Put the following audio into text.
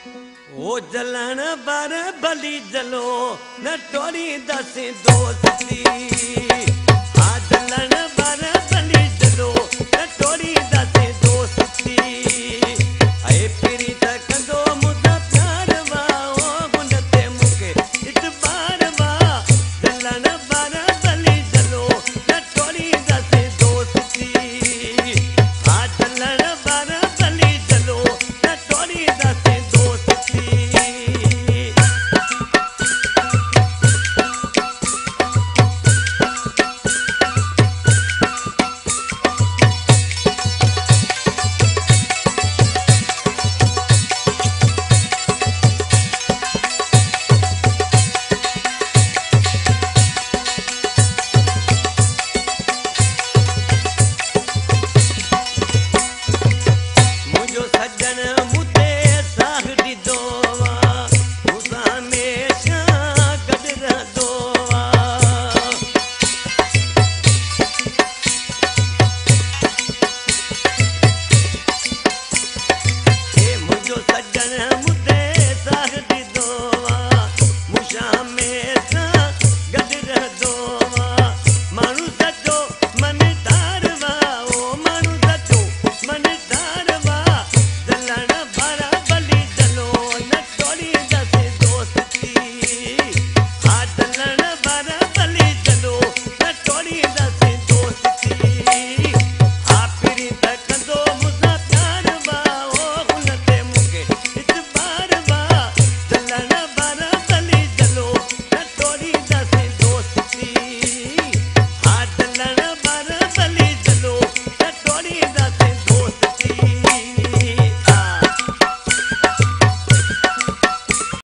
ओ जलण पर भली जलो न टोरींदासीं दोस्ती। हा जलण पर भली जलो न टोरींदासीं दोस्ती। ऐ प्रीत कंदो मूंसां प्यार वा, ओ गुण ते मूंखे इतबार वा। जलण पर भली जलो न टोरींदासीं दोस्ती। हा जलण पर भली जलो न टोरींदासीं दोस्ती। मुंहिंजो सजण मूं ते साह ॾिनो आहे, मूंसां हमेशा गॾु रहंदो आहे। हे मुंहिंजो सजण